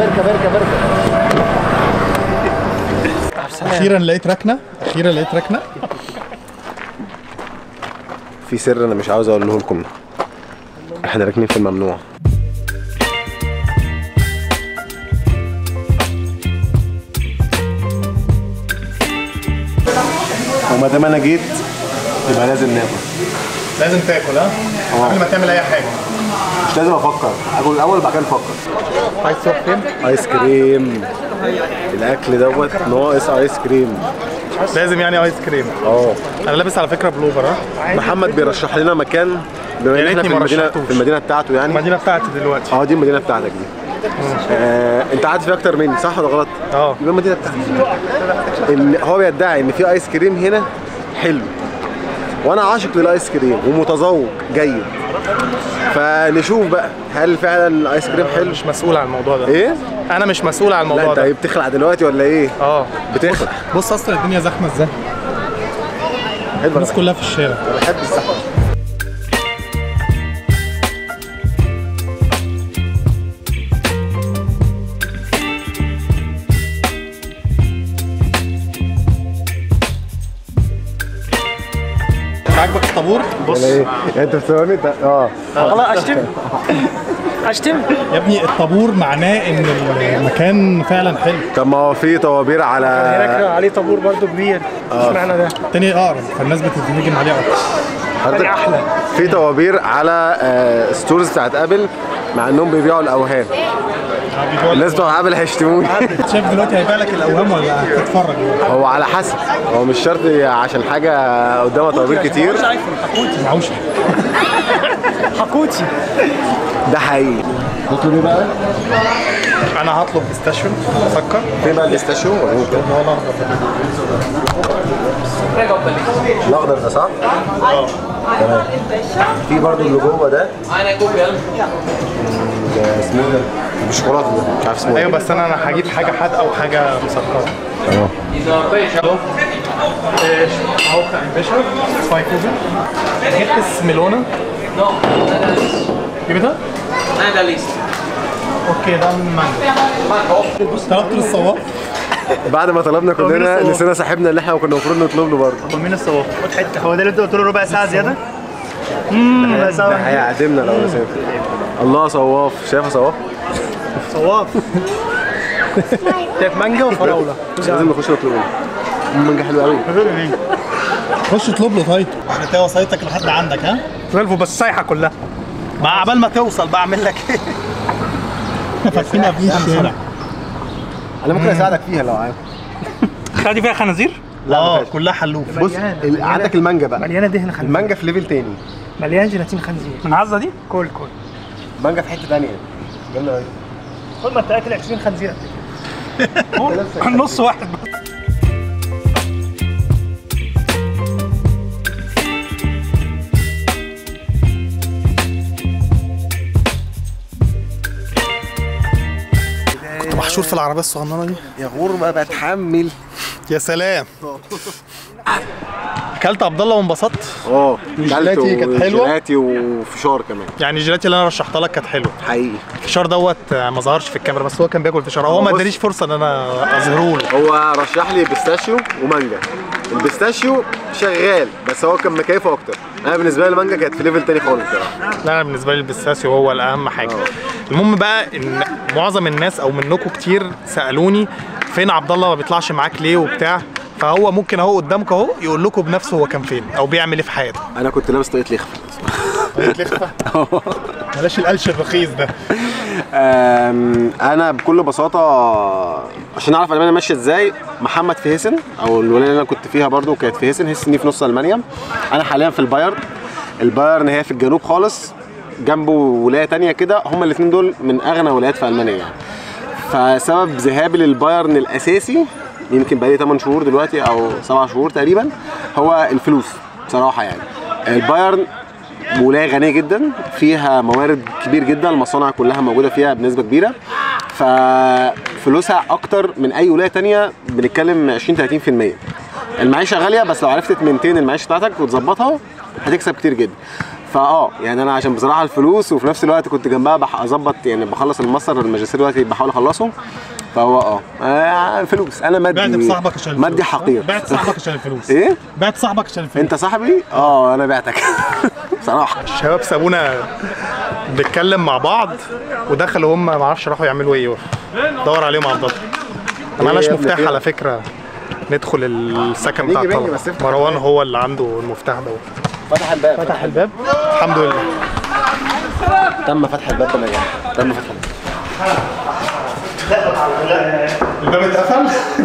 اركب اركب اركب اركب. اخيرا لقيت ركنه، اخيرا لقيت ركنه. في سر انا مش عاوز اقوله لكم، احنا راكنين في الممنوع. وما دام انا جيت يبقى لازم ناكل. لازم تاكل ها؟ قبل ما تعمل اي حاجة. مش لازم افكر، اكل الاول وبعد كده نفكر. عايز تروح فين؟ ايس كريم. الاكل دوت ناقص ايس كريم. لازم يعني ايس كريم. اه انا لابس على فكرة بلوفر. ها محمد بيرشح لنا مكان بما ان احنا في المدينة، في المدينة بتاعته يعني. المدينة بتاعتي دلوقتي. اه دي المدينة بتاعتك دي. انت قاعد فيها اكتر مني صح ولا غلط؟ اه يبقى المدينة بتاعتك. ان هو بيدعي ان في ايس كريم هنا حلو، وانا عاشق للايس كريم ومتذوق جيد، فنشوف بقى هل فعلا الايس كريم حلو. مش مسؤول عن الموضوع ده. ايه؟ انا مش مسؤول عن الموضوع ده. لا انت بتخلع دلوقتي ولا ايه؟ اه بتخلع. بص اصلا الدنيا زحمة ازاي؟ الناس كلها في الشارع. انا بحب الزحمة. عاجبك الطابور؟ بص يعني ايه؟ انت بتسمعني؟ اه والله اشتم اشتم يا ابني. الطابور معناه ان المكان فعلا حلو. طب ما هو في طوابير على هناك، عليه طابور برضو كبير. اشمعنى ده؟ التاني اقرب فالناس بتتهجم عليه اكتر. حضرتك احلى. في طوابير على stores بتاعت ابل مع انهم بيبيعوا الاوهام. الناس بتوع ابل هيشتموني. شايف دلوقتي هيبيع لك الاوهام ولا هتتفرج؟ هو على حسب، هو مش شرط عشان حاجة قدامها طوابير كتير. معوش حكوتي ده حقيقي. نطلب ايه بقى؟ انا هطلب pistachio مسكر. فين بقى ال pistachio؟ وريني كده. هو الاخضر ده. الاخضر ده صح؟ اه تمام. في برضه اللي جوه ده اسمه ده بالشوكولاته ده، مش عارف اسمه. ايوه بس انا هجيب حاجة حادقه وحاجه مسكره. تمام. اهو باشا سبايكوزن. جبت سميلونا. جبتها؟ okay ده مانجا. طلبت للصواف. بعد ما طلبنا كلنا نسينا صاحبنا اللي احنا كنا المفروض نطلب له برضه. هو مين الصواف؟ خد حتة. هو ده اللي انت قلت له ربع ساعة زيادة؟ ربع ساعة هيعدمنا لو نسينا. الله صواف، شايفه صواف؟ صواف. شايف مانجا وفراوله. لازم نخش نطلب له. المانجا حلوة قوي. خش اطلب له. طيب انت وصيتك لحد عندك ها؟ 12 بس سايحه كلها. مع عبال ما توصل بعمل لك ايه؟ فاتحين قبل الشارع. انا ممكن اساعدك فيها لو عايز. خدي فيها خنازير؟ لا كلها حلوف. بص عندك المانجا بقى مليانة دهن خنزير. المانجا في level تاني، مليانة جيلاتين خنزير. من عزه دي؟ كل كل المانجا في حتة ثانية جامدة قوي. خد ما انت اكل 20 خنزير نص واحد بس. محشور في العربية الصغننه دي يا غربه بتحمل. يا سلام. اكلت عبد الله وانبسطت. اه الجيلاتي كانت حلوة. جيلاتي وفشار كمان. يعني الجيلاتي اللي انا رشحتها لك كانت حلوة حقيقي. الفشار دوت ما ظهرش في الكاميرا بس هو كان بياكل فشار، هو ما ادانيش فرصة ان انا اظهره له. هو رشح لي pistachio ومانجا. ال pistachio شغال بس هو كان مكيفه اكتر. انا بالنسبة لي المانجا كانت في level تاني خالص بصراحة. لا انا بالنسبة لي ال pistachio هو الاهم حاجة. المهم بقى ان معظم الناس او منكم كتير سالوني فين عبد الله ما بيطلعش معاك ليه وبتاع، فهو ممكن اهو قدامكم اهو يقول لكم بنفسه هو كان فين او بيعمل ايه في حياته. انا كنت لابس طاقية لخفه. طاقية لخفه؟ بلاش القلش الرخيص ده. انا بكل بساطة عشان اعرف المانيا ماشية ازاي، محمد في هيسن او الولاية اللي انا كنت فيها برضو كانت في هيسن. هيسن دي في نص المانيا. انا حاليا في البايرن. البايرن هي في الجنوب خالص، جنبه ولاية ثانية كده. هما الاثنين دول من اغنى ولايات في المانيا يعني. فسبب ذهابي للبايرن الاساسي يمكن بقالي 8 شهور دلوقتي او 7 شهور تقريبا هو الفلوس بصراحة يعني. البايرن ولاية غنية جدا، فيها موارد كبير جدا، المصانع كلها موجودة فيها بنسبة كبيرة، ففلوسها اكتر من اي ولاية ثانية، بنتكلم 20 30%. المعيشة غالية بس لو عرفت ت maintain المعيشة بتاعتك وتظبطها هتكسب كتير جدا. فاه يعني انا عشان بصراحة الفلوس، وفي نفس الوقت كنت جنبها اظبط يعني بخلص الماستر الماجستير دلوقتي بحاول اخلصه. فهو فلوس. انا مادي، بعت بصاحبك عشان الفلوس. مادي حقير. بعت صاحبك عشان الفلوس. ايه؟ بعت صاحبك عشان الفلوس. انت صاحبي؟ اه انا بعتك بصراحة. الشباب سابونا بنتكلم مع بعض ودخلوا هم ما اعرفش راحوا يعملوا ايه. دور عليهم عبد الله. ما معناش مفتاح على فكرة ندخل السكن بتاع الطلبة. مروان هو اللي عنده المفتاح ده. فتح الباب. فتح الباب الحمد لله. تم فتح الباب بنجاح. تم فتح الباب. الباب اتقفل؟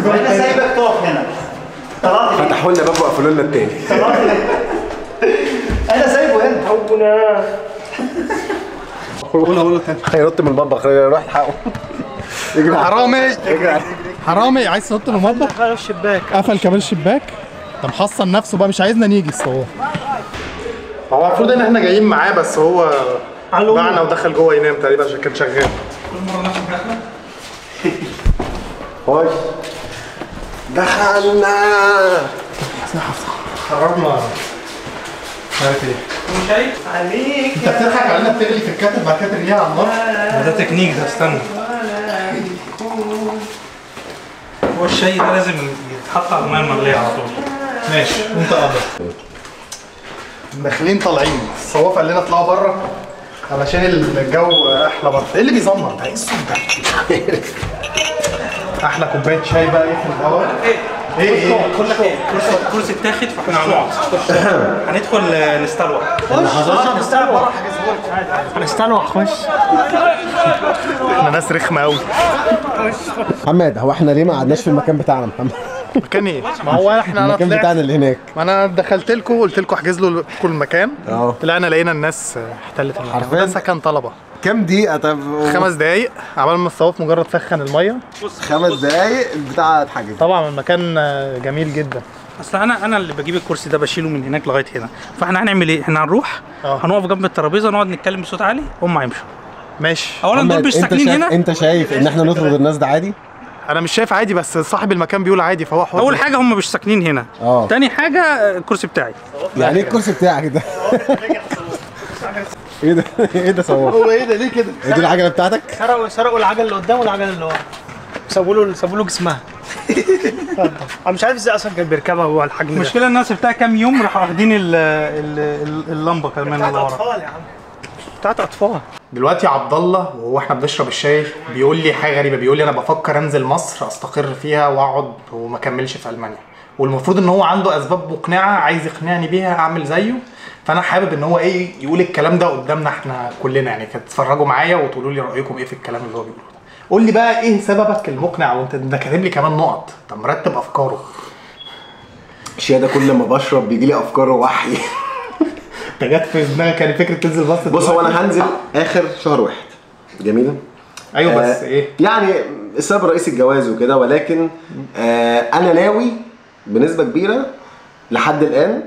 انا سايبك تقف هنا. فتحوا لنا باب وقفلوا لنا التاني. انا سايبه هنا. ربنا قولها قولها تاني. هينط من المطبخ، روح الحقه. حرامي حرامي عايز تنط من المطبخ؟ قفل الشباك. قفل كمان الشباك؟ ده محصن نفسه بقى، مش عايزنا نيجي. الصواب هو المفروض ان احنا جايين معاه، بس هو باعنا ودخل جوه ينام تقريبا عشان كان شغال. كل مرة ناخد دخله. هاي دخلنا. حررنا مش عارف ايه. شايف عليك انت بتضحك علينا، بتغلي في الكاتب بعد كده ترميها على النار. ده تكنيك ده. استنى، هو الشاي ده لازم يتحط على المية المغليه على طول. ماشي وانت قادر. داخلين طالعين، الصواف قال لنا اطلعوا بره علشان الجو احلى بره. ايه اللي بيزمر ده؟ ايه الصوت ده؟ احلى كوباية شاي بقى ايه في الهواء. ايه ايه كرسي اتاخد فاحنا هنقعد. هندخل نستلوح. نستلوح نستلوح. خش. احنا ناس رخمة قوي. محمد هو احنا ليه ما قعدناش في المكان بتاعنا محمد؟ مكان ايه؟ ما هو احنا المكان بتاعنا اللي هناك. ما انا دخلت لكم قلت لكم احجز له كل مكان. طلعنا لقينا الناس احتلت المكان. ده سكن طلبه. كام دقيقة؟ طب 5 دقايق عبال ما الصواف مجرد سخن المية. 5 دقايق البتاع اتحجز. طبعا المكان جميل جدا. اصل انا اللي بجيب الكرسي ده بشيله من هناك لغاية هنا، فاحنا هنعمل ايه؟ احنا هنروح هنقف جنب الترابيزة نقعد نتكلم بصوت عالي هم هيمشوا. ماشي. اولا دول مش ساكنين هنا. انت شايف ان احنا نطرد الناس ده عادي؟ انا مش شايف عادي، بس صاحب المكان بيقول عادي فهو حر. اول حاجة هم مش ساكنين هنا. تاني حاجة الكرسي بتاعي. يعني ايه الكرسي بتاعك ده؟ ايه ده؟ ايه ده صور؟ هو ايه ده ليه كده؟ ايه دي العجلة بتاعتك؟ سرقوا العجلة اللي قدام والعجلة اللي ورا. سابوا له جسمها. انا مش عارف ازاي اصلا كان بيركبها هو الحجم ده. المشكلة ان انا سبتها كام يوم راحوا واخدين اللمبة كمان اللي ورا. بتاعت اطفال يا عم. بتاعت اطفال. دلوقتي عبد الله وهو احنا بنشرب الشاي بيقول لي حاجة غريبة، بيقول لي انا بفكر انزل مصر استقر فيها واقعد وما اكملش في المانيا، والمفروض ان هو عنده اسباب مقنعة عايز يقنعني بيها اعمل زيه. فانا حابب ان هو ايه يقول الكلام ده قدامنا احنا كلنا، يعني تتفرجوا معايا وتقولوا لي رايكم ايه في الكلام اللي هو بيقوله ده. قول لي بقى ايه سببك المقنع، وانت ده كاتب لي كمان نقط، طب مرتب افكاره. الشاي ده كل ما بشرب بيجي لي افكار ووحي. انت جت في دماغك يعني فكرة تنزل مصر؟ بص هو انا هنزل اخر شهر 1. جميل. ايوه بس ايه؟ يعني السبب الرئيسي الجواز وكده، ولكن انا ناوي بنسبة كبيرة لحد الان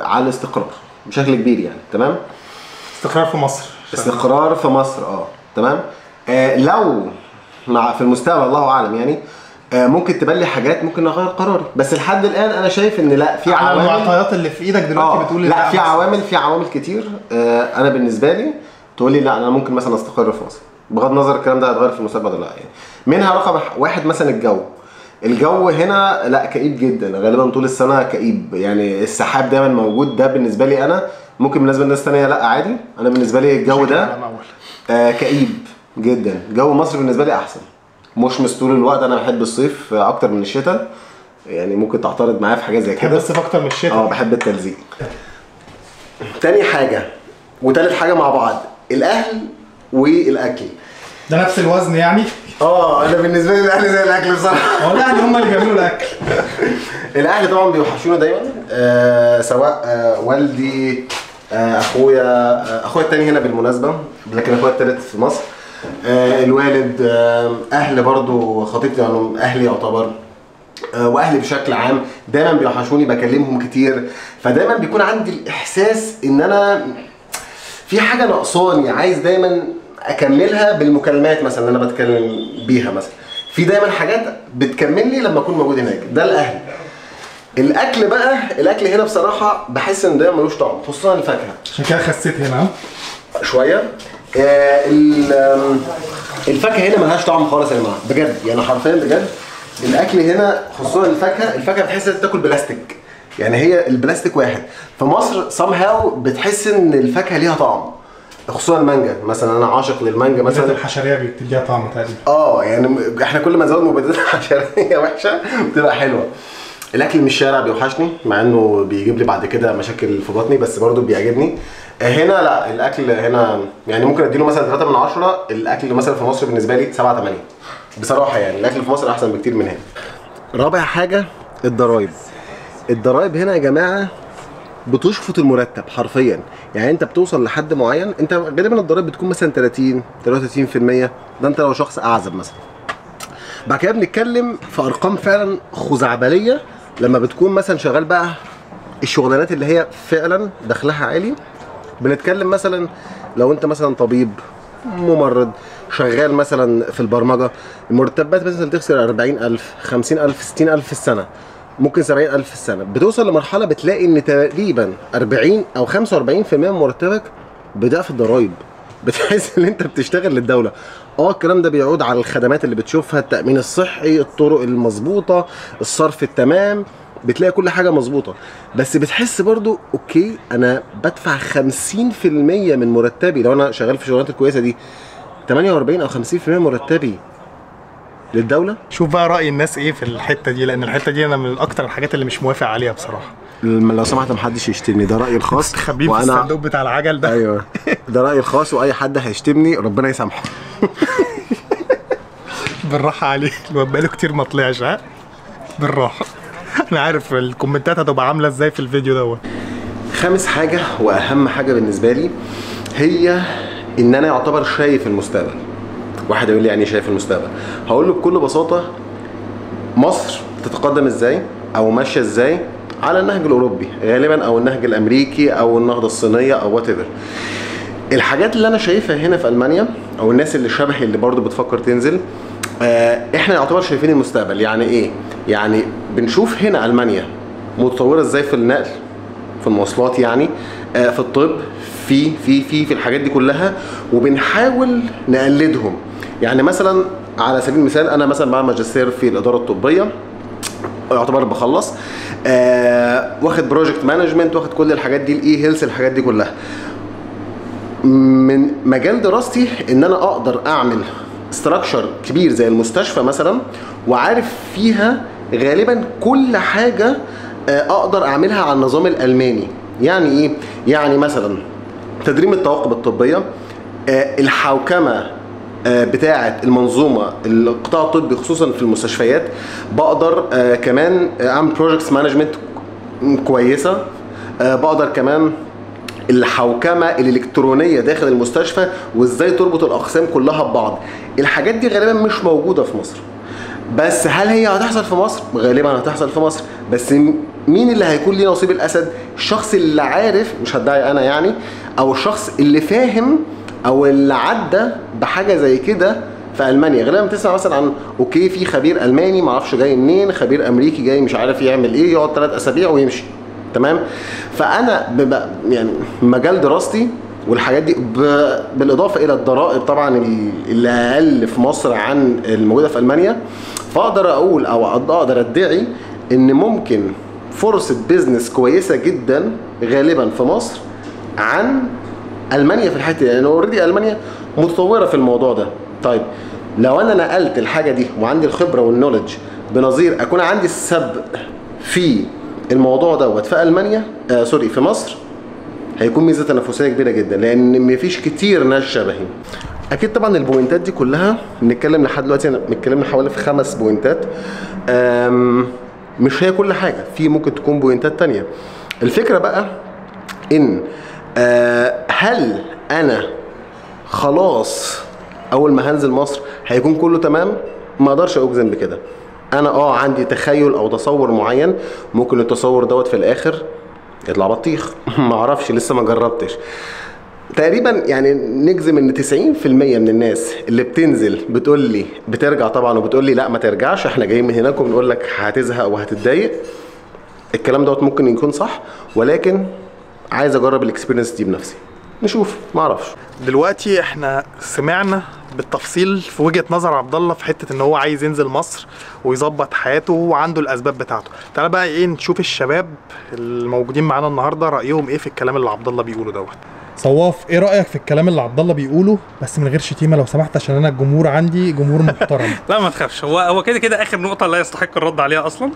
على الاستقرار بشكل كبير يعني. تمام؟ استقرار في مصر. استقرار في مصر تمام. لو مع في المستقبل الله اعلم يعني ممكن تبلي حاجات ممكن اغير قراري، بس لحد الان انا شايف ان لا في عوامل. المعطيات اللي في ايدك دلوقتي بتقول لا في عوامل، في عوامل كتير. انا بالنسبة لي تقول لي لا انا ممكن مثلا استقر في مصر، بغض النظر الكلام ده هيتغير في المستقبل ولا لا يعني. منها رقم 1 مثلا الجو. الجو هنا لا كئيب جدا، غالبا طول السنة كئيب يعني، السحاب دايما موجود. ده بالنسبة لي انا، ممكن بالنسبة لناس ثانية لا عادي. انا بالنسبة لي الجو ده كئيب جدا. جو مصر بالنسبة لي احسن، مشمس طول الوقت. انا بحب الصيف اكتر من الشتاء يعني، ممكن تعترض معايا في حاجات زي كده. بحب الصيف اكتر من الشتاء. بحب التلزيق. تاني حاجة وتالت حاجة مع بعض، الاهل والاكل. ده نفس الوزن يعني؟ انا بالنسبة لي الاهل زي الاكل بصراحة. هو الاهل هم اللي بيعملوا الاكل. الاهل طبعا بيوحشونا دايما، سواء والدي، اخويا، اخويا التاني هنا بالمناسبة، لكن اخويا التالت في مصر، الوالد، اهل برضو خطيبتي يعني اهلي يعتبر، واهلي بشكل عام دايما بيوحشوني، بكلمهم كتير. فدايما بيكون عندي الاحساس ان انا في حاجة ناقصاني، عايز دايما اكملها بالمكالمات مثلا اللي انا بتكلم بيها مثلا. في دايما حاجات بتكملني لما اكون موجود هناك. ده الاهل. الاكل بقى، الاكل هنا بصراحة بحس ان ده ملوش طعم، خصوصا الفاكهة. عشان كده خسيت هنا شوية. الفاكهة هنا ملهاش طعم خالص يا جماعة بجد، يعني حرفيا بجد الاكل هنا خصوصا الفاكهة، الفاكهة بتحس ان تاكل بلاستيك، يعني هي البلاستيك واحد. في مصر somehow بتحس ان الفاكهة ليها طعم، خصوصا المانجا مثلا، انا عاشق للمانجا مثلا. الحشريه بتديها طعم تقريبا. يعني احنا كل ما نزود مبيدات حشريه وحشة بتبقى حلوة. الاكل من الشارع بيوحشني، مع انه بيجيب لي بعد كده مشاكل في بطني، بس برضو بيعجبني. هنا لا، الاكل هنا يعني ممكن اديله مثلا 3 من 10. الاكل مثلا في مصر بالنسبة لي 7 8 بصراحة، يعني الاكل في مصر احسن بكتير من هنا. رابع حاجة الضرايب. الضرايب هنا يا جماعة بتشفط المرتب حرفيا، يعني انت بتوصل لحد معين، انت غالبا الضرايب بتكون مثلا 30 33%، ده انت لو شخص اعزب مثلا. بعد كده بنتكلم في ارقام فعلا خزعبليه لما بتكون مثلا شغال بقى الشغلانات اللي هي فعلا دخلها عالي. بنتكلم مثلا لو انت مثلا طبيب، ممرض، شغال مثلا في البرمجة، المرتبات مثلا تخسر 40000 50000 60000 في السنة، ممكن 70000 في السنة. بتوصل لمرحلة بتلاقي ان تقريبا 40 او 45% من مرتبك بيضيع في الضرايب. بتحس ان انت بتشتغل للدولة. الكلام ده بيعود على الخدمات اللي بتشوفها، التامين الصحي، الطرق المظبوطه، الصرف التمام، بتلاقي كل حاجة مظبوطة. بس بتحس برضو okay انا بدفع 50% من مرتبي لو انا شغال في الشغلانات الكويسة دي، 48 او 50% من مرتبي للدولة. شوف بقى راي الناس ايه في الحتة دي، لان الحتة دي انا من اكتر الحاجات اللي مش موافق عليها بصراحة. لو سمحت محدش يشتمني، ده رايي الخاص. خبيه في الصندوق بتاع العجل ده. ايوه ده رايي الخاص، واي حد هيشتمني ربنا يسامحه. بالراحة عليه، الواد بقاله كتير ما طلعش. ها بالراحة، انا عارف الكومنتات هتبقى عامله ازاي في الفيديو دوت. خامس حاجة واهم حاجة بالنسبة لي هي ان انا يعتبر شايف المستقبل. واحد يقول لي يعني شايف المستقبل؟ هقول له بكل بساطة مصر تتقدم ازاي او ماشية ازاي على النهج الاوروبي غالبا، او النهج الامريكي، او النهضة الصينية، او whatever. الحاجات اللي انا شايفها هنا في المانيا او الناس اللي شبهي اللي برضو بتفكر تنزل، احنا يعتبر شايفين المستقبل. يعني ايه؟ يعني بنشوف هنا المانيا متطورة ازاي في النقل، في المواصلات، يعني في الطب، في في في في الحاجات دي كلها، وبنحاول نقلدهم. يعني مثلا على سبيل المثال انا مثلا بعمل ماجستير في الادارة الطبية، يعتبر بخلص، واخد project management، واخد كل الحاجات دي، ال e-health، الحاجات دي كلها. من مجال دراستي ان انا اقدر اعمل structure كبير زي المستشفى مثلا، وعارف فيها غالبا كل حاجة اقدر اعملها على النظام الالماني. يعني ايه؟ يعني مثلا تدريب الطواقم الطبية، الحوكمة بتاعه المنظومة القطاع الطبي خصوصا في المستشفيات، بقدر كمان اعمل projects management كويسة، بقدر كمان الحوكمة الالكترونية داخل المستشفى وازاي تربط الاقسام كلها ببعض. الحاجات دي غالبا مش موجودة في مصر، بس هل هي هتحصل في مصر؟ غالبا هتحصل في مصر، بس مين اللي هيكون ليه نصيب الاسد؟ الشخص اللي عارف، مش هدعي انا يعني، او الشخص اللي فاهم او اللي عدى بحاجة زي كده في المانيا. غالبا بتسمع مثلا عن okay في خبير الماني معرفش جاي منين، خبير امريكي جاي مش عارف يعمل ايه، يقعد 3 اسابيع ويمشي، تمام؟ فانا ببقى يعني مجال دراستي والحاجات دي بالاضافة الى الضرائب طبعا اللي اقل في مصر عن الموجودة في المانيا، فاقدر اقول او اقدر ادعي ان ممكن فرصة business كويسة جدا غالبا في مصر عن المانيا في الحتة دي، لان already المانيا متطورة في الموضوع ده. طيب لو انا نقلت الحاجة دي وعندي الخبرة وال knowledge بنظير اكون عندي السبق في الموضوع دوت في المانيا، sorry في مصر، هيكون ميزة تنافسية كبيرة جدا، لان مفيش كتير ناس شبهي. اكيد طبعا ال pointات دي كلها بنتكلم لحد دلوقتي، بنتكلم حوالي في 5 pointات، مش هي كل حاجة، في ممكن تكون pointات تانية. الفكرة بقى ان هل انا خلاص اول ما هنزل مصر هيكون كله تمام؟ ما اقدرش اجزم بكده. انا عندي تخيل او تصور معين، ممكن التصور دوت في الاخر يطلع بطيخ، ما اعرفش لسه ما جربتش. تقريبا يعني نجزم ان 90% من الناس اللي بتنزل بتقول لي، بترجع طبعا وبتقول لي لا ما ترجعش، احنا جايين من هناك وبنقول لك هتزهق وهتتضايق. الكلام دوت ممكن يكون صح، ولكن عايز اجرب ال experience دي بنفسي، نشوف، ما اعرفش. دلوقتي احنا سمعنا بالتفصيل في وجهة نظر عبد الله في حتة ان هو عايز ينزل مصر ويظبط حياته وعنده الاسباب بتاعته. تعالى بقى ايه نشوف الشباب الموجودين معانا النهارده رايهم ايه في الكلام اللي عبد الله بيقوله دوت. صواف، ايه رايك في الكلام اللي عبد الله بيقوله؟ بس من غير شتيمه لو سمحت، عشان انا الجمهور عندي جمهور محترم. لا ما تخافش، هو كده كده اخر نقطة لا يستحق الرد عليها اصلا،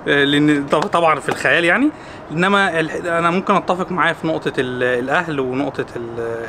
لان طبعا في الخيال يعني. انما انا ممكن اتفق معاه في نقطة الاهل ونقطة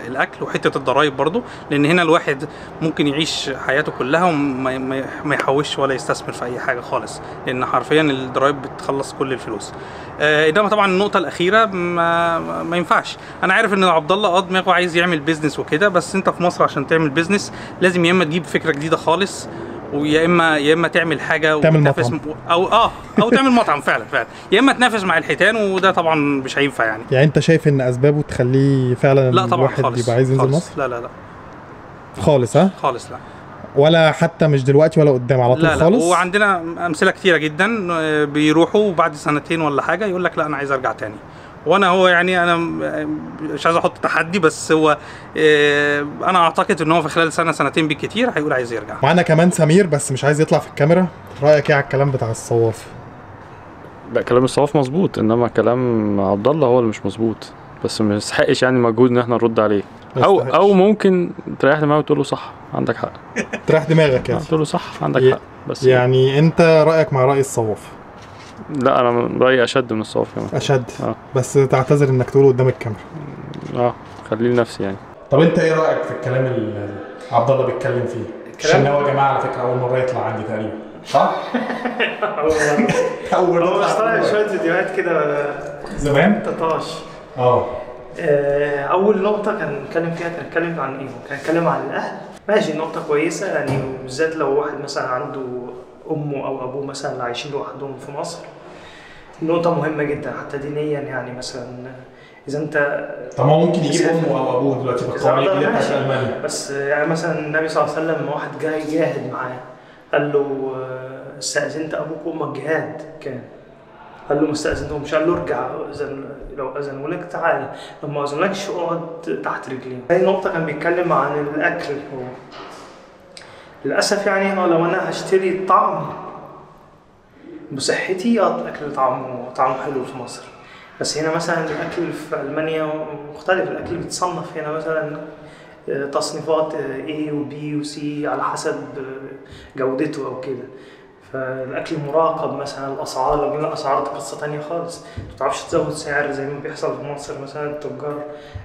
الاكل وحتة الضرايب برضو، لان هنا الواحد ممكن يعيش حياته كلها وما يحوش ولا يستثمر في اي حاجة خالص، لان حرفيا الضرايب بتخلص كل الفلوس. انما طبعا النقطة الاخيرة ما ينفعش. انا عارف ان عبد الله دماغه عايز يعمل business وكده، بس انت في مصر عشان تعمل business لازم يا اما تجيب فكرة جديدة خالص، ويا اما تعمل حاجة تعمل مطعم، او تعمل مطعم فعلا، يا اما تنافس مع الحيتان، وده طبعا مش هينفع يعني. يعني انت شايف ان اسبابه تخليه فعلا لا طبعا الواحد خالص يبقى عايز ينزل مصر؟ لا لا لا خالص. ها خالص، لا، ولا حتى مش دلوقتي ولا قدام، على طول. لا لا. خالص. وعندنا امثلة كتيرة جدا بيروحوا وبعد سنتين ولا حاجة يقول لك لا انا عايز ارجع تاني. وانا هو يعني انا مش عايز احط تحدي، بس هو انا اعتقد ان هو في خلال سنة سنتين بالكتير هيقول عايز يرجع. معانا كمان سمير بس مش عايز يطلع في الكاميرا. رايك ايه على الكلام بتاع الصواف؟ لا، كلام الصواف مظبوط، انما كلام عبد الله هو اللي مش مظبوط، بس ما يستحقش يعني مجهود ان احنا نرد عليه. او ممكن تريح دماغك وتقول له صح عندك حق. تريح دماغك يعني، تقول له صح عندك حق بس. يعني انت رايك مع راي الصواف؟ لا، انا رايي اشد من الصواف كمان. اشد؟ بس تعتذر انك تقوله قدام الكاميرا. خليه لنفسي يعني. طب انت ايه رايك في الكلام اللي عبد الله بيتكلم فيه؟ الشناوي يا جماعة على فكرة اول مرة يطلع عندي تقريبا، صح؟ اول مرة. هو طالع شوية فيديوهات كده زمان تطاش. اول نقطة كان بيتكلم فيها، كان اتكلم عن ايه؟ كان اتكلم عن الاهل. ماشي، نقطة كويسة يعني، وبالذات لو واحد مثلا عنده امه او ابوه مثلا عايشين لوحدهم في مصر. نقطة مهمة جدا حتى دينيا يعني. مثلا إذا أنت، طب ما هو ممكن يجيب أمه أو أبوه دلوقتي بالقوانين الجديدة بتاعت ألمانيا. بس يعني مثلا النبي صلى الله عليه وسلم واحد جاي يجاهد معاه، قال له استأذنت أبوك وأمك جهاد كان، قال له ما استأذنتهمش، قال له ارجع، لو أذنوا لك تعالى، لو ما أذنولكش اقعد تحت رجليهم. ثاني نقطة كان بيتكلم عن الأكل. هو للأسف يعني لو أنا هشتري طعم بصحتي، الاكل طعمه حلو في مصر، بس هنا مثلا الاكل في المانيا مختلف. الاكل بيتصنف هنا مثلا تصنيفات A و B و C على حسب جودته او كده. فالاكل مراقب مثلا، الاسعار لو جينا الاسعار دي قصة ثانية خالص، ما بتعرفش تزود سعر زي ما بيحصل في مصر. مثلا التجار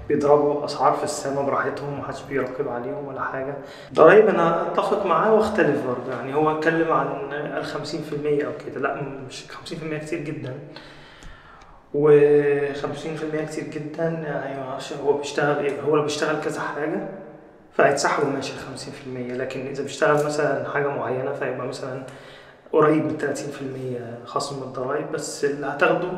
بيضربوا اسعار في السماء براحتهم، ومحدش بيراقب عليهم ولا حاجة. ضرايب انا اتفق معاه واختلف برضه يعني. هو اتكلم عن ال 50% او كده، لا مش 50% كتير جدا، و50% كتير جدا يعني. هو بيشتغل ايه؟ هو لو بيشتغل كذا حاجة فهيتسحبوا ماشي ال 50%، لكن اذا بيشتغل مثلا حاجة معينة فيبقى مثلا قريب من 30% خصم من الضرايب، بس اللي هتاخده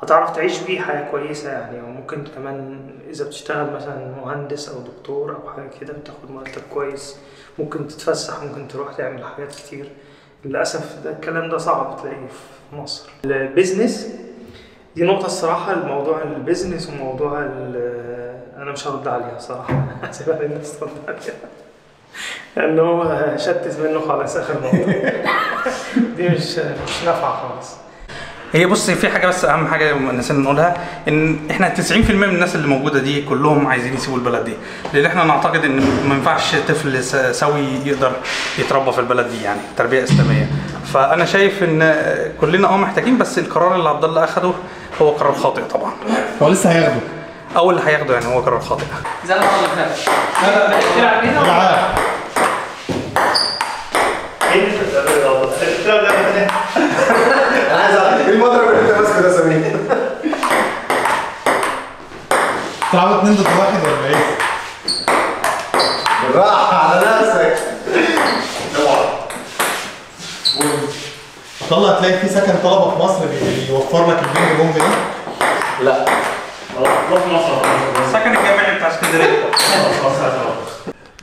هتعرف تعيش بيه حياة كويسة يعني. وممكن كمان إذا بتشتغل مثلا مهندس أو دكتور أو حاجة كده بتاخد مرتب كويس، ممكن تتفسح، ممكن تروح تعمل حاجات كتير. للأسف ده الكلام ده صعب تلاقيه في مصر. ال business دي نقطة الصراحة، الموضوع ال business وموضوع أنا مش هرد عليها صراحة، هسيبها للناس ترد عليها لأن هو شتت منه خالص آخر نقطة. دي مش نافعة خالص. هي بص، في حاجة بس اهم حاجة نسينا نقولها، ان احنا 90% من الناس اللي موجودة دي كلهم عايزين يسيبوا البلد دي، لان احنا نعتقد ان ما ينفعش طفل سوي يقدر يتربى في البلد دي، يعني تربيه اسلامية. فانا شايف ان كلنا محتاجين، بس القرار اللي عبد الله اخده هو قرار خاطئ طبعا. هو لسه هياخده، اول اللي هياخده يعني هو قرار خاطئ. لا لا انا عايز اعرف ايه المضرب اللي انت ماسكه ده سمير؟ تلعبوا 2 ضد 1 ولا ايه؟ بالراحة على نفسك. اوعى طلع تلاقي في سكن طلبة في مصر بيوفر لك البينج بونج ده؟ لا في مصر السكن الجامعي بتاع اسكندرية.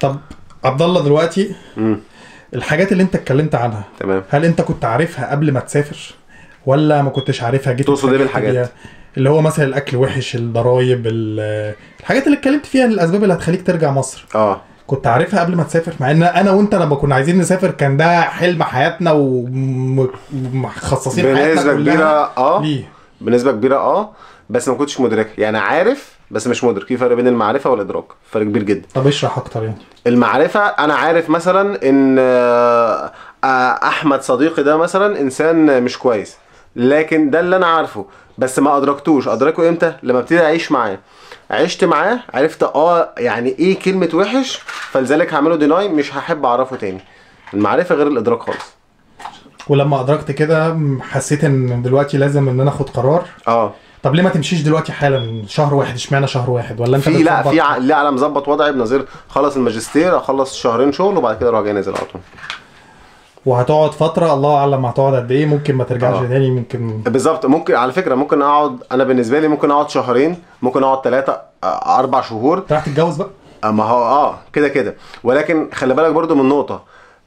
طب عبد الله دلوقتي الحاجات اللي انت اتكلمت عنها، تمام، هل انت كنت عارفها قبل ما تسافر ولا ما كنتش عارفها جيت؟ تقصد ايه بالحاجات؟ اللي هو مثلا الاكل وحش، الضرايب، الحاجات اللي اتكلمت فيها، الاسباب اللي هتخليك ترجع مصر. كنت عارفها قبل ما تسافر؟ مع ان انا وانت لما كنا عايزين نسافر كان ده حلم حياتنا ومخصصين حياتنا بنسبة كبيرة. ليه؟ بنسبة كبيرة بس ما كنتش مدركها، يعني عارف بس مش مدرك. في فرق بين المعرفة والادراك، فرق كبير جدا. طب اشرح اكتر. يعني المعرفة انا عارف مثلا ان احمد صديقي ده مثلا انسان مش كويس، لكن ده اللي انا عارفه بس ما ادركتوش. ادركه امتى؟ لما ابتدي اعيش معاه. عشت معاه عرفت يعني ايه كلمة وحش، فلذلك هعمله ديناي، مش هحب اعرفه تاني. المعرفة غير الادراك خالص. ولما ادركت كده حسيت ان دلوقتي لازم ان انا اخد قرار. طب ليه ما تمشيش دلوقتي حالا؟ شهر واحد، اشمعنى شهر واحد؟ ولا انت في لا في لا انا مظبط وضعي بنظير، خلص الماجستير اخلص شهرين شغل وبعد كده اروح جاي نازل على طول. وهتقعد فترة الله اعلم هتقعد قد ايه، ممكن ما ترجعش تاني، ممكن بالظبط. ممكن على فكرة ممكن اقعد، انا بالنسبة لي ممكن اقعد شهرين، ممكن اقعد 3 4 شهور. انت رايح تتجوز بقى؟ ما هو كده كده. ولكن خلي بالك برضو من نقطة،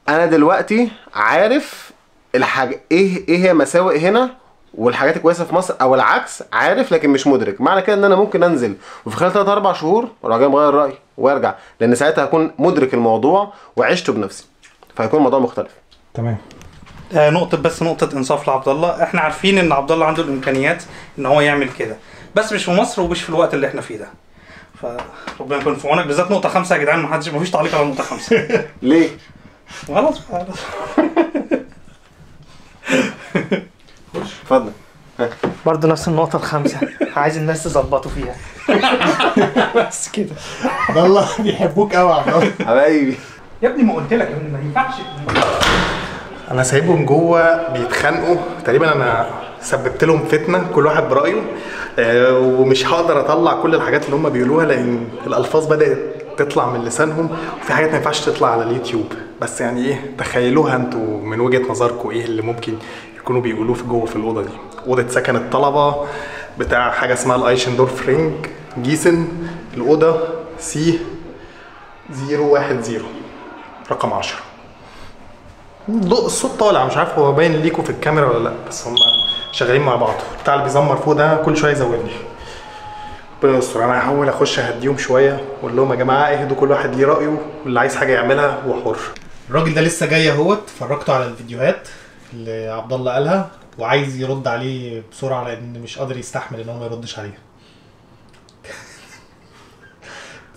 انا دلوقتي عارف الحاجة ايه هي مساوئ هنا والحاجات الكويسة في مصر، او العكس، عارف لكن مش مدرك. معنى كده ان انا ممكن انزل وفي خلال 3 4 شهور اروح جاي مغير رايي وارجع، لان ساعتها هكون مدرك الموضوع وعشته بنفسي، فهيكون الموضوع مختلف. تمام. نقطة، بس نقطة انصاف لعبد الله، احنا عارفين ان عبد الله عنده الامكانيات ان هو يعمل كده، بس مش في مصر ومش في الوقت اللي احنا فيه ده. فربنا يكون في عونك، بالذات نقطة 5 يا جدعان، ما حدش، ما فيش تعليق على نقطة 5. ليه؟ خلاص. اتفضل. برضه نفس النقطة 5، عايز الناس تظبطوا فيها. بس كده. عبد الله بيحبوك قوي يا عبد الله. حبايبي. يا ابني ما قلت لك ما ينفعش. انا سايبهم جوه بيتخانقوا تقريبا، انا سببت لهم فتنة، كل واحد برايه، ومش هقدر اطلع كل الحاجات اللي هم بيقولوها لان الالفاظ بدات تطلع من لسانهم، وفي حاجات ما ينفعش تطلع على اليوتيوب. بس يعني ايه، تخيلوها انتوا من وجهه نظركم ايه اللي ممكن يكونوا بيقولوه في جوه في الاوضة دي. اوضة سكن الطلبة بتاع حاجة اسمها الايشندورف رينج جيسن، الاوضة C 010 رقم 10. ضوء الصوت طالع، مش عارف هو باين ليكوا في الكاميرا ولا لا، بس هم شغالين مع بعض. بتاع اللي بيزمر فوق ده كل شوية يزودني. ربنا يستر. انا هحاول اخش اهديهم شوية واقول لهم يا جماعة اهدوا، كل واحد ليه رايه، واللي عايز حاجة يعملها هو حر. الراجل ده لسه جاي اهوت، اتفرجتوا على الفيديوهات اللي عبد الله قالها وعايز يرد عليه بسرعة لان مش قادر يستحمل ان هو ما يردش عليه.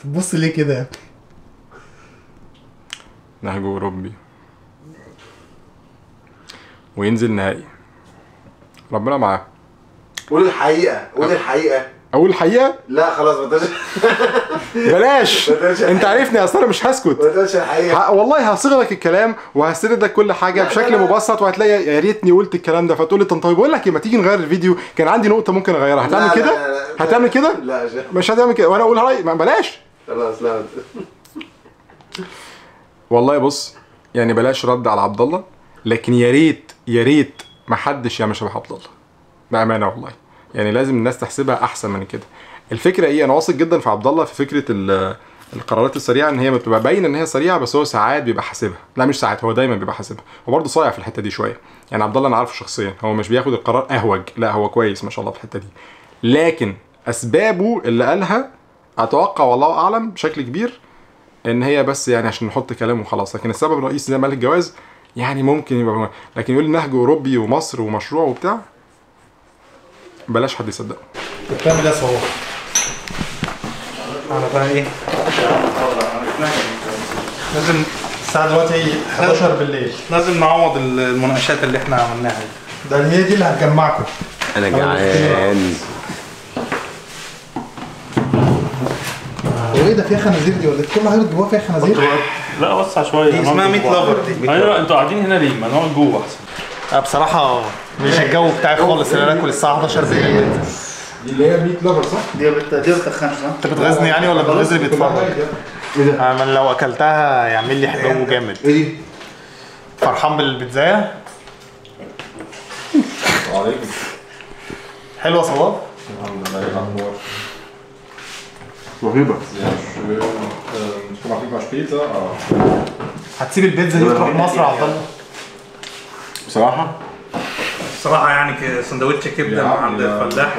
تبص ليه كده؟ نهج اوروبي وينزل نهائي، ربنا معاه. قول الحقيقة، قول الحقيقة. اقول الحقيقة؟ لا خلاص ما تقولش. بلاش، انت عارفني اصل انا مش هسكت. ما تقولش الحقيقة. والله هصيغ لك الكلام وهسرد لك كل حاجة بشكل مبسط، وهتلاقي يا ريتني قلت الكلام ده، فتقول لي طنطاوي بقول لك ايه، ما تيجي نغير الفيديو، كان عندي نقطة ممكن اغيرها. هتعمل كده؟ هتعمل كده؟ لا مش هتعمل كده وانا اقول رايي، ما بلاش. خلاص لا والله. بص يعني بلاش رد على عبد الله، لكن يا ريت يا ريت ما حدش يعمل شبه عبد الله بامانه والله. يعني لازم الناس تحسبها احسن من كده. الفكرة ايه؟ انا واثق جدا في عبد الله في فكرة القرارات السريعة، ان هي بتبقى باينة ان هي سريعة، بس هو ساعات بيبقى حاسبها. لا مش ساعات، هو دايما بيبقى حاسبها. هو برضه صايع في الحتة دي شوية. يعني عبد الله انا عارفه شخصيا، هو مش بياخد القرار اهوج، لا هو كويس ما شاء الله في الحتة دي. لكن اسبابه اللي قالها اتوقع والله اعلم بشكل كبير ان هي بس يعني عشان نحط كلام وخلاص. لكن السبب الرئيسي زي ما قال الجواز يعني ممكن يبقى، لكن يقول نهج اوروبي ومصر ومشروع وبتاع، بلاش حد يصدقه. بتعمل ايه يا صلاح؟ انا بقى ايه؟ لازم الساعة دلوقتي 11 بالليل، لازم نعوض المناقشات اللي احنا عملناها دي. ده هي دي اللي هتجمعكم. انا جعان. هو ايه ده، فيها خنازير دي ولا كل حاجة جواها فيها خنازير؟ لا وسع شوية، دي اسمها meat lover دي. ايوه انتوا قاعدين هنا ليه؟ ما نقعد جوه احسن. انا بصراحة مش الجو بتاعي خالص ان انا اكل الساعة 11 بالليل. دي اللي هي meat lover صح؟ دي بتخنش صح؟ انت بتغيظني يعني ولا بتغيظ اللي بيتفرج؟ انا لو اكلتها يعمل لي حلو جامد. ايه دي؟ فرحان بالبيتزايه؟ وعليكم. حلوة يا صلاح؟ الحمد لله. ايه الاخبار؟ رهيبة. هتسيب البيتزا دي وتروح مصر يا عبد الله؟ بصراحة بصراحة يعني سندوتش كبده عند الفلاح.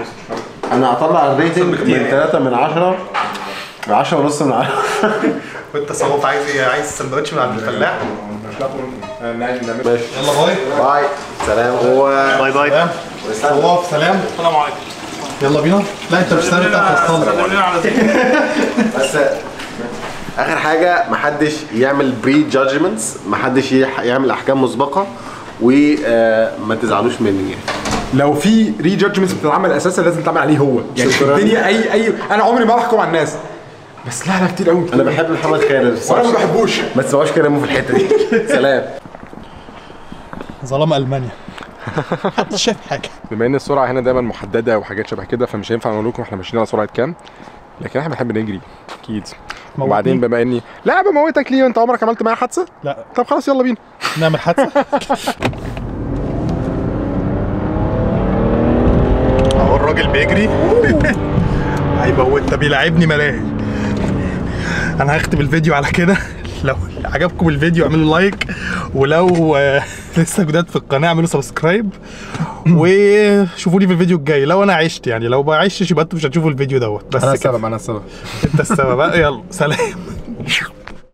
انا هطلع ال rating من 3 من 10 10.5 من 10. وانت صوت عايز ايه؟ عايز سندوتش من عند الفلاح؟ ماشي يلا bye bye، سلام. bye bye. صواف سلام. السلام عليكم. يلا بينا. لا انت مش سلام، انت هتوصلنا. بس اخر حاجة، محدش يعمل prejudgments، محدش يعمل احكام مسبقة، وما تزعلوش مني يعني. لو في prejudgments بتتعمل اساسا لازم تعمل عليه هو يعني. في الدنيا اي انا عمري ما بحكم على الناس، بس لا كتير قوي. انا بحب محمد خالد وانا ما بحبوش، ما تسمعوش كلامه في الحتة دي. سلام. ظلام المانيا. محدش شايف حاجة. بما ان السرعة هنا دايما محددة وحاجات شبه كده، فمش هينفع نقول لكم احنا ماشيين على سرعة كام، لكن احنا بنحب نجري اكيد. وبعدين بما اني لا بموتك ليه، انت عمرك عملت معايا حادثه؟ لا. طب خلاص يلا بينا نعمل حادثه. اهو الراجل بيجري هيموتنا، بيلعبني ملاهي. انا هختم الفيديو على كده. لو عجبكم الفيديو اعملوا like، ولو لسه جداد في القناة اعملوا subscribe، وشوفوني في الفيديو الجاي لو انا عشت يعني. لو ما عشتش يبقى انتوا مش هتشوفوا الفيديو دوت. بس انا السبب، انا السبب، انت السبب. يلا سلام.